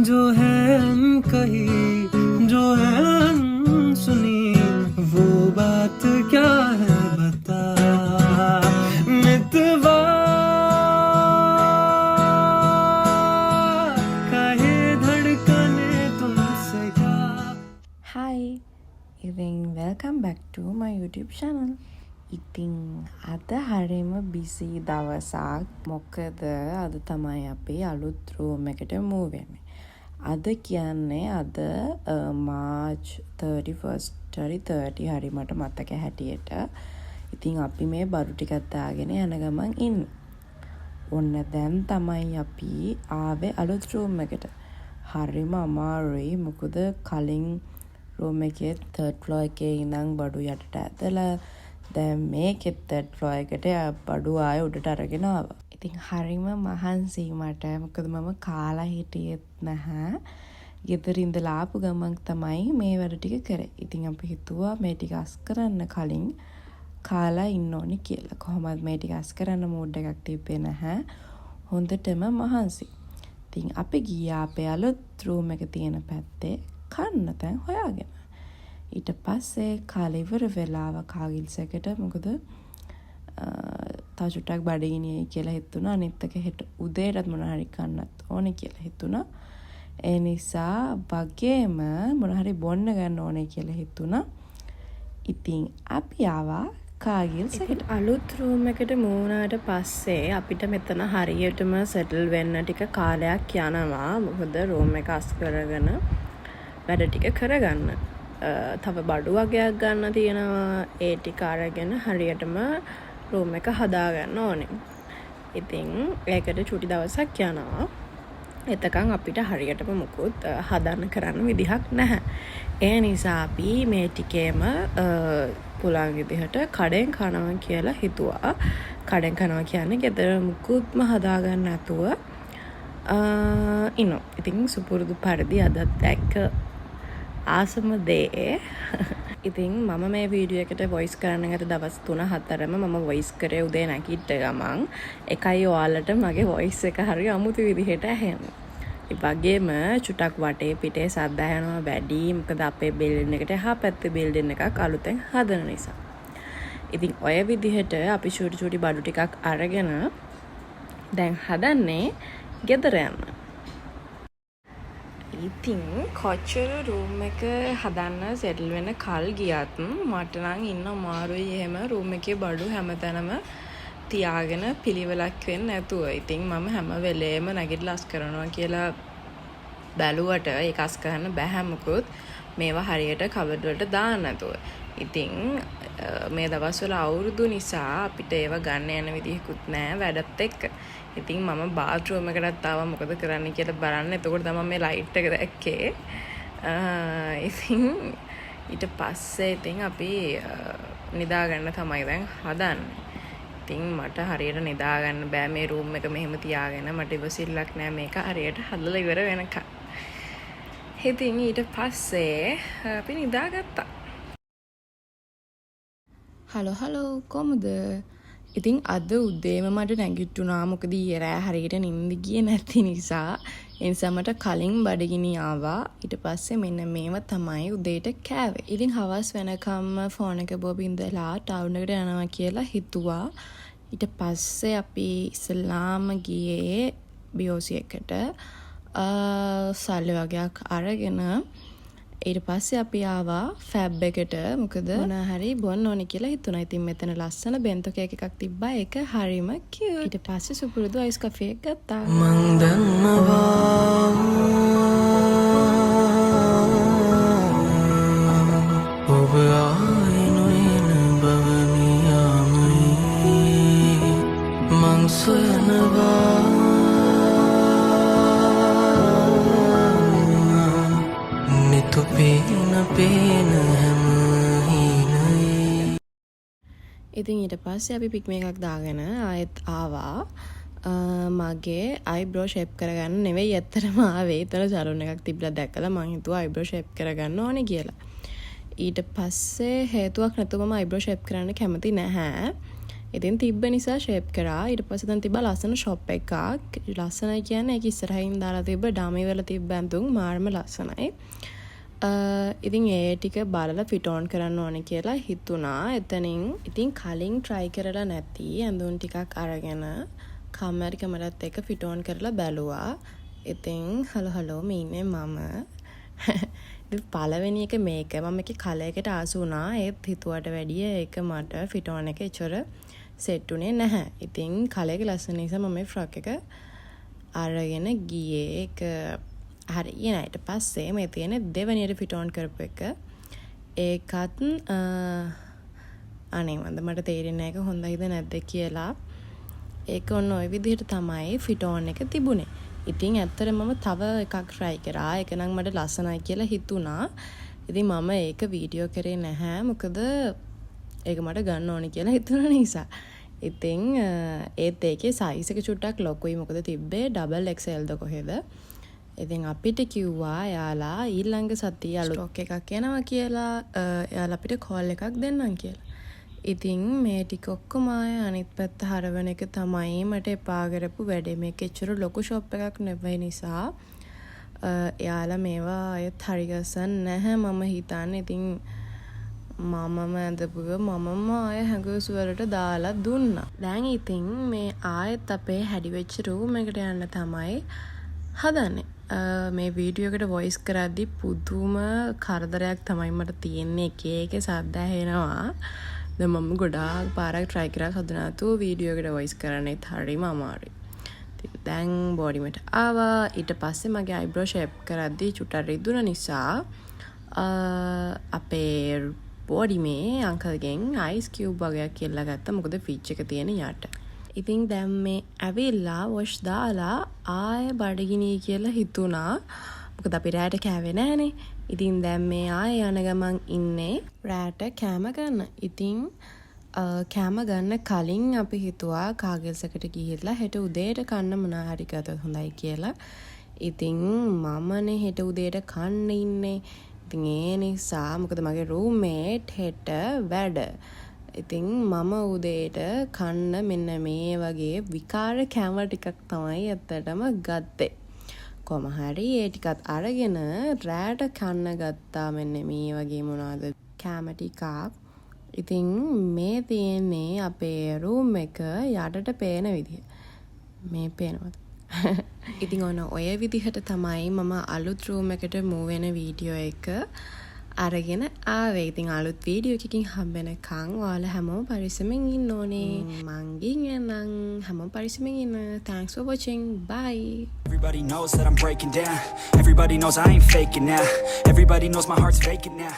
जो है अनकही, जो है अनसुनी, वो बात क्या है बता मितवा। कहे धड़कने तुमसे क्या। Hi, ඉතින් welcome back to my YouTube channel. ඉතින් අද හරිම බිසි දවසක්. මොකද අද තමයි අපි අලුත් රූම් එකට මූව් වෙන්නේ. අද කියන්නේ අද මාර්ච් 31 හරි 30 හරි මට මතක හැටියට. ඉතින් අපි මේ බඩු ටිකක් දාගෙන යන ගමන් ඉන්නේ. ඔන්න දැන් තමයි අපි ආවේ අලුත් රූම් එකට. හරිම අමාරුයි, මොකද කලින් රූම් එකේ තර්ඩ් ෆ්ලෝර් එකේ ඉඳන් බඩු යටට ඇදලා දැන් මේකෙත් තර්ඩ් ෆ්ලෝර් එකට බඩු ආයෙ උඩට අරගෙන ආවා. ඉතින් හරිම මහන්සියි මට. මොකද මම කාලා හිටියෙත් නැහැ. ගෙදර ඉඳලා ආපු ගමන් තමයි මේ වැඩ ටික කරේ. ඉතින් අපි හිතුවා මේ ටික අස් කරන්න කලින් කාලා ඉන්න ඕනි කියලා. කොහොමත් මේ ටික අස් කරන්න මූඩ් එකක් තිබ්බේ නැහැ. හොඳටම මහන්සි. ඉතින් අපි ගියා අපේ අලුත් රූම් එක තියෙන පැත්තේ කන්න තැන් හොයාගෙන. ඊට පස්සේ කාලා ඉවර වෙලා ආවා කාගිල්ස් එකට. මොකද තව චුට්ටක් බඩගිනි එයි කියලා හිතුණා. අනිත් එක හෙට උදේටත් මොන හරි කන්නත් ඕනේ කියලා හිතුණා. ඒ නිසා වගේම මොන හරි බොන්න ගන්න ඕනේ කියලා හිතුණා. ඉතින් අපි ආවා කාගිල්ස් එකට. අලුත් රූම් එකට මූව් වුණාට පස්සේ අපිට මෙතන හරියටම සෙටල් වෙන්න ටික කාලයක් යනවා. මොකද රූම් එක අස් කරගෙන වැඩ ටික කරගන්න. තව බඩු වගයක් ගන්න තියෙනවා. ඒ ටික අරගෙන හරියටම රූම් එක හදාගන්න ඕනේ. ඉතින් ඒකට චුටි දවසක් යනවා. එතකන් අපිට හරියටම මුකුත් හදන්න කරන්න විදිහක් නැහැ. ඒ නිසා අපි මේ ටිකේම පුළුවන් විදිහට කඩෙන් කනවා කියලා හිතුවා. කඩෙන් කනවා කියන්නේ ගෙදර මුකුත්ම හදාගන්න නැතුව ඉන්නවා. ඉතින් සුපුරුදු පරිදි අදත් දැක්ක ආසම දේ. ඉතින් මම මේ වීඩියෝ එකට වොයිස් කරන්න ගත දවස් 3-4ම මම වොයිස් කරේ උදේ නැගිට්ට ගමන්. එකයි ඔයාලට මගේ වොයිස් එක හරි අමුතු විදිහට ඇහෙන්නේ. ඒ වගේම චුටක් වටේ පිටේ සද්ද ඇහෙනවා වැඩි. මොකද අපේ බිල්ඩින් එකට එහා පැත්තේ බිල්ඩින් එකක් අලුතෙන් හදන නිසා. ඉතින් ඔය විදිහට අපි චූටි චූටි බඩු ටිකක් අරගෙන දැන් හදන්නේ ගෙදර යන්න. ඉතින් කොච්චර රූම් එක හදන්න සෙටල් වෙන කල් ගියත් මට නම් ඉන්න අමාරුයි එහෙම රූම් එකේ බඩු හැමතැනම තියාගෙන පිළිවෙලක් වෙන්නේ නැතුව. ඉතින් මම හැම වෙලේම නැගිටලා අස් කරනවා කියලා බැලුවට ඒක අස් කරන්න බැහැ, මොකුත් මේවා හරියට කබඩ් වලට දාන්න නැතුව. ඉතින් මේ දවස්වල අවුරුදු නිසා අපිට ඒවා ගන්න යන විදිහකුත් නෑ වැඩත් එක්ක. ඉතින් මම බාත්රූම් එකටත් ආවා මොකද කරන්න කියලා බලන්න. එතකොට තමයි මේ ලයිට් එක දැක්කේ. ඉතින් ඊට පස්සේ ඉතින් අපි නිදා ගන්න තමයි දැන් හදන්නේ. ඉතින් මට හරියට නිදා ගන්න බෑ මේ රූම් එක මෙහෙම තියාගෙන. මට ඉවසිල්ලක් නෑ මේක හරියට හදලා ඉවර වෙනකන්. ඉතින් ඊට පස්සේ අපි නිදාගත්තා. හලෝ හලෝ, කොහොමද? ඉතින් අද උදේම මට නැගිට්ටුණා, මොකද ඊයේ රෑ හරියට නින්ද ගියේ නැති නිසා. ඒ නිසා මට කලින් බඩගිනි ආවා. ඊට පස්සේ මෙන්න මේව තමයි උදේට කෑවේ. ඉතින් හවස් වෙනකම්ම ෆෝන් එක බොබ ඉඳලා ටවුන් එකට යනවා කියලා හිතුවා. ඊට පස්සේ අපි ඉස්සෙල්ලාම ගියේ BOC එකට සල්ලි වගයක් අරගෙන. ඊට පස්සේ අපි ආවා ෆැබ් එකට, මොකද මොනා හරි බොන්න ඕනේ කියලා හිතුණා. ඉතින් මෙතන ලස්සන බෙන්තෝ කේක් එකක් තිබ්බා. ඒක හරිම කියුට්. ඊට පස්සේ සුපුරුදු අයිස් කොෆි එකක් ගත්තා. මං දන්නවා ඔබ ආයෙ නොඑන බව මියාමයි මං සොයනවා නිතු පේන පේන හැම හීනයේ. ඉතින් ඊට පස්සේ අපි පික්මි එකක් දාගෙන ආයෙත් ආවා. මගේ අයිබ්‍රෝ ෂේප් කරගන්න නෙවෙයි ඇත්තටම ආවේ. එතන සලූන් එකක් තිබිලා දැකලා මං හිතුවා අයිබ්‍රෝ ෂේප් කරගන්න ඕනේ කියලා. ඊට පස්සේ හේතුවක් නැතුව මම අයිබ්‍රෝ ෂේප් කරන්න කැමති නැහැ. ඉතින් තිබ්බ නිසා ෂේප් කරා. ඊට පස්සේ දැන් තිබ්බා ලස්සන ෂොප් එකක්. ලස්සනයි කියන්නේ ඒක ඉස්සරහින් දාලා තිබ්බ ඩමි වල තිබ්බ ඇඳුම් මාරම ලස්සනයි. ඉතින් ඒ ටික බලලා ෆිට් ඔන් කරන්න ඕනේ කියලා හිතුණා. එතනින් ඉතින් කලින් ට්‍රයි කරලා නැති ඇඳුම් ටිකක් අරගෙන කම්මැලිකමටත් එක්ක ෆිට් ඔන් කරලා බැලුවා. ඉතින් හලෝ හලෝ, මේ ඉන්නේ මම. ඉතින් පළවෙනි එක මේක. මම මේකේ කලර් එකට ආස වුණා. ඒත් හිතුවට වැඩිය ඒක මට ෆිට් ඔන් එක එච්චර සෙට් වුණේ නැහැ. ඉතින් කලර් එක ලස්සන නිසා මම මේ ෆ්‍රොක් එක අරගෙන ගියේ. ඒක හරි ගියේ නෑ. ඊට පස්සේ මේ තියෙන දෙවෙනියට ෆිට් ඔන් කරපු එක. ඒකත් අනේ මන්ද, මට තේරෙන්නේ නෑ ඒක හොඳයිද නැද්ද කියලා. ඒක ඔන්න ඔය විදිහට තමයි ෆිට් ඔන් එක තිබුණේ. ඉතින් ඇත්තටම මම තව එකක් ට්‍රයි කරා. ඒක නම් මට ලස්සනයි කියලා හිතුණා. ඉතින් මම ඒක වීඩියෝ කරේ නැහැ. මොකද ඒක මට ගන්න ඕනි කියලා හිතුණ නිසා. ඉතින් ඒත් ඒකේ සයිස් එක චුට්ටක් ලොකුයි. මොකද තිබ්බේ ඩබල් XL ද කොහෙද. ඉතින් අපිට කිව්වා එයාලා ඊළඟ සතියේ අලුත් ස්ටොක් එකක් එනවා කියලා. එයාලා අපිට කෝල් එකක් දෙන්නම් කියලා. ඉතින් මේ ටික ඔක්කොම ආය අනිත් පැත්ත හරවන එක තමයි මට එපා කරපු වැඩේ. මේක එච්චර ලොකු ෂොප් එකක් නෙවෙයි නිසා එයාලා මේවා ආයෙත් හරි ගස්සන්නේ නැහැ මම හිතන්නේ. ඉතින් මමම ඇඳපු ඒවා මමම ආයෙ හැඟුස් වලට දාලා දුන්නා. දැන් ඉතින් මේ ආයෙත් අපේ හැඩි වෙච්ච රූම් එකට යන්න තමයි හදන්නේ. මේ වීඩියෝ එකට වොයිස් කරද්දි පුදුම කරදරයක් තමයි මට තියෙන්නේ. එක එක සද්ද ඇහෙනවා. දැන් මම ගොඩාක් පාරක් ට්‍රයි කරා සද්ද නැතුව වීඩියෝ එකට වොයිස් කරන්න, ඒත් හරිම අමාරුයි. ඉතින් දැන් බෝඩිමට ආවා. ඊට පස්සේ මගේ අයිබ්‍රෝ ෂේප් කරද්දි චුට්ටක් රිදුන නිසා අපේ බෝඩිමේ අංකල්ගෙන් අයිස් කියුබ් වගයක් ඉල්ලා ගත්තා. මොකද ෆ්‍රිජ් එක තියෙන යට. ඉතින් දැන් මේ ඇවිල්ලා වොෂ් දාලා ආයෙ බඩගිනි කියලා හිතුණා. මොකද අපි රෑට කෑවේ නෑනේ. ඉතින් දැන් මේ ආයෙ යන ගමන් ඉන්නේ රෑට කෑම ගන්න. ඉතින් කෑම ගන්න කලින් අපි හිතුවා කාගිල්ස් එකට ගිහිල්ලා හෙට උදේට කන්න මොනවා හරි ගත්තොත් හොඳයි කියලා. ඉතින් මමනේ හෙට උදේට කන්න ඉන්නේ. ඉතින් ඒ නිසා, මොකද මගේ රූම්මේට් හෙට වැඩ. ඉතින් මම උදේට කන්න මෙන්න මේ වගේ විකාර කෑම ටිකක් තමයි ඇත්තටම ගත්තේ. කොහොම හරි ඒ ටිකත් අරගෙන රෑට කන්න ගත්තා මෙන්න මේ වගේ මොනවද කෑම ටිකක්. ඉතින් මේ තියෙන්නේ අපේ රූම් එක යටට පේන විදිහ. මේ පේනවද? ඉතින් ඔන්න ඔය විදිහට තමයි මම අලුත් රූම් එකට මූව් වෙන වීඩියෝ එක අරගෙන ආවේ. ඉතින් අලුත් වීඩියෝ එකකින් හම්බෙනකන් ඔයාලා හැමෝම පරිස්සමෙන් ඉන්න ඕනේ. මං ගිහින් එන්නම්. හැමෝම පරිස්සමෙන් ඉන්න. Thanks for watching. Bye. Everybody knows that I'm breaking down. Everybody knows I ain't faking now. Everybody knows my heart's vacant now.